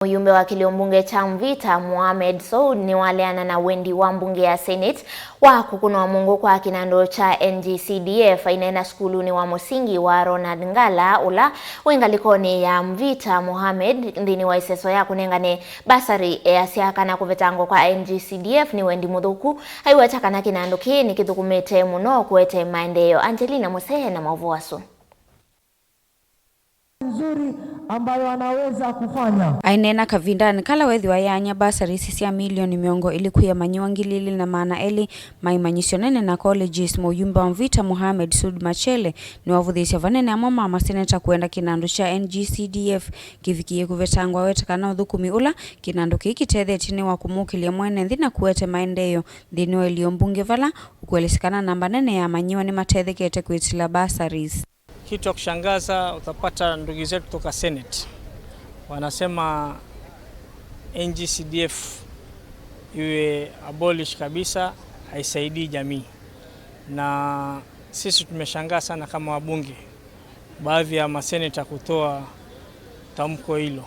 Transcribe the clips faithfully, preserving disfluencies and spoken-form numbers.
Mũyumbe wa kĩlio mbunge kya Mvita, Mohamed Soud, nĩwaleana na wendi wa mbunge ya Senate wa kũkũnwa mũngũ kwa kĩnandũ kya N G C D F aineena sukulunĩ wa mũsingi wa Ronald Ngala, ũla wĩ ngalĩkonĩ ya Mvita. Mohamed, nthĩnĩ wa ĩseso ya kũnengane basari, easya kana kũvetangwa kwa N G C D F nĩ wendi mũthũku, aiweta kana kĩnandũ kĩĩ nĩkĩthũkũmĩte mũno kũete maendeeo. Angelina Mũsee na maũvoo asu. Nzuri ambayo anaweza kufanya. Aineena kavindanĩ kala wethĩwa yaany'a basari isu sya milioni mĩongo ĩlĩ kwĩ amanyĩw'a ngili ilĩ na maana elĩ ma imanyĩsyo nene na colleges, mũyumbe wa Mvita Mohamed Soud Machele nĩwavũthĩĩsye vanene amwe ma maseneta kwenda kĩnandũ kya N G C D F kĩvikĩe kũvetangwa, aweta kana ũthũkũmi ũla kĩnandũ kĩĩ kĩtethetye nĩ wa kũmũkĩlya mwene nthĩ na kũete maendeeo nthĩnĩ wa ĩlio mbunge, vala ũkũelesya kana namba nene ya amanyĩw'a nĩmatethekete kwĩtĩla bursaries. Kitu ya kushangaza, utapata ndugu zetu kutoka Senate wanasema N G C D F iwe abolish kabisa, haisaidii jamii. Na sisi tumeshangaa sana kama wabunge, baadhi ya maseneta kutoa tamko hilo.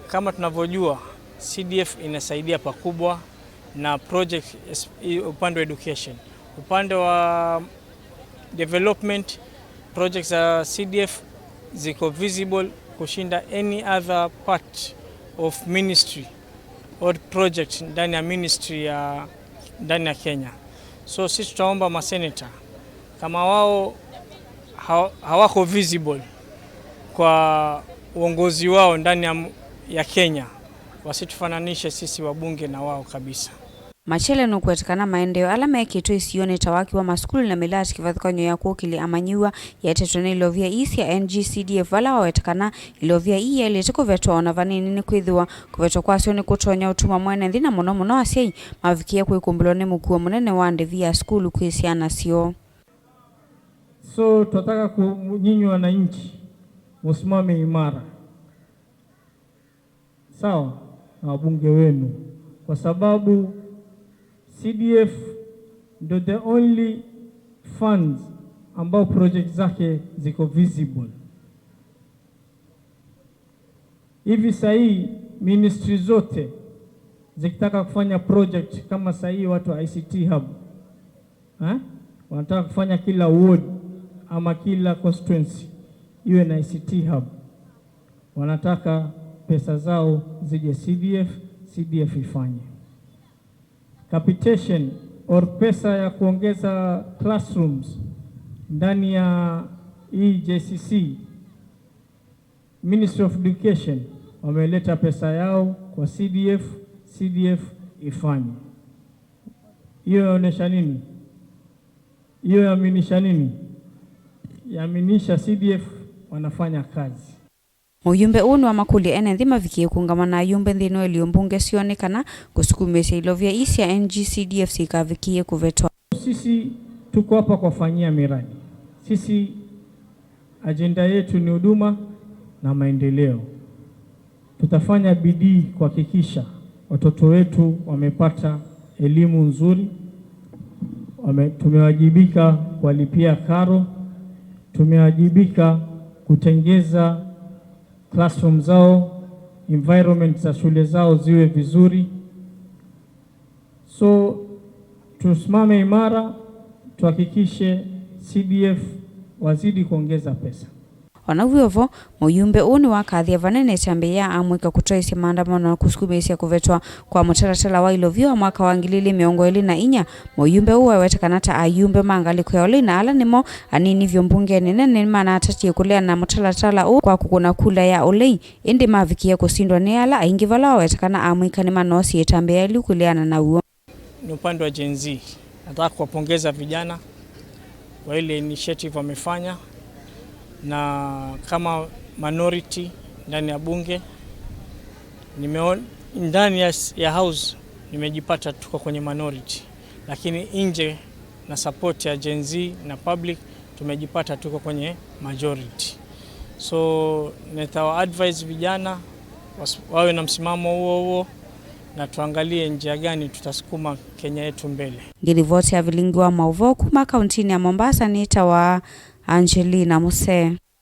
Kama tunavyojua, C D F inasaidia pakubwa na project es-, i-, upande wa education. Upande wa development, projects za C D F ziko visible kushinda any other part of ministry or project ndani ya ministry ya, ndani ya Kenya. So sisi tutaomba maseneta, kama wao ha-, hawako visible kwa uongozi wao ndani ya m-, ya Kenya, wasitufananishe sisi wabunge na wao kabisa. Machele nũkũweta kana maendeeo ala mekĩtwe isionĩ ta waki wa masukulu na mĩlaati kĩvathũkany'o ya kũkĩlya amanyĩw'a yetetwe nĩ ilovia ii sya N G C D F, vala waweta kana ilovia ii yaĩlĩte kũvetwa ona vanini, nĩkwĩthĩwa kũvetwa kwasyo nĩkũtonya ũtuma mwene nthĩ na mũno mũno asyai mavikĩe kwĩkũmbĩlwa nĩ mũkuo mũnene wa ndĩvi ya sukulu kwĩ syana syoo. So, tunataka ku-, nyinyi wananchi, musimame imara. Sawa? Na wabunge wenu. Kwa sababu C D F ndio the only funds ambao project zake ziko visible. Hivi sahii ministry zote zikitaka kufanya project kama sahii watu wa I C T hub, eh? Wanataka kufanya kila ward ama kila constituency iwe na I C T hub. Wanataka pesa zao zije C D F, C D F ifanye. Capitation or pesa ya kuongeza classrooms ndani ya hii J C C, Ministry of Education wameleta pesa yao kwa C D F, C D F ifanye. Hiyo yaonesha nini? Hiyo yaaminisha nini? Yaaminisha C D F wanafanya kazi. Mũyumbe ũũ nĩwamakũlya ene nthĩ mavikĩe kũũngama na ayumbe nthĩnĩ wa ilio mbunge syoo nĩ kana kũsukumĩĩsya ilovia ii sya N G C D F syikavikĩe kũvetwa. Sisi tuko hapa kuwafanyia miradi. Sisi ajenda yetu ni huduma na maendeleo. Tutafanya bidii kuhakikisha watoto wetu wamepata elimu nzuri. Wame-, tumewajibika kuwalipia karo, tumewajibika kutengeza classroom zao, environment za shule zao ziwe vizuri. So, tusimame imara, tuhakikishe C D F wazidi kuongeza pesa. Ona wĩ o vo, mũyumbe ũũ nĩwakathie vanene ĩtambya ya amũika kũtwaĩsya maandamano na kũsukumĩĩsya kũvetwa kwa mũtalatala wa ilovia wa mwaka wa ngili ilĩ mĩongo ĩlĩ na inya. Mũyumbe ũũ waweta kana ta ayumbe ma ngalĩko ya ũlei na ala nĩmo anini vyũ mbungenĩ nene nĩmanatatie kũleana na mũtalatala ũũ kwa kũkũna kula ya ũlei, ĩndĩ mavikie kũsindwa nĩ ala aingĩ vala waweta kana amũika nĩmanoosie ĩtambya ĩlu kũleana naw'o. Ni upande wa Gen Z. Nataka kuwapongeza vijana kwa ile initiative wamefanya, na kama minority ndani ya bunge, nimeon-, ndani ya s-, ya house nimejipata tuko kwenye minority, lakini nje na support ya Gen Z na public tumejipata tuko kwenye majority. So, nitawa advise vijana was-, wawe na msimamo huo huo, na tuangalie njia gani tutasukuma Kenya yetu mbele. Ngĩlivoti ya vilingi wa maũvoo kuma kauntinĩ ya Mombasa nĩtawa Angelina Musee.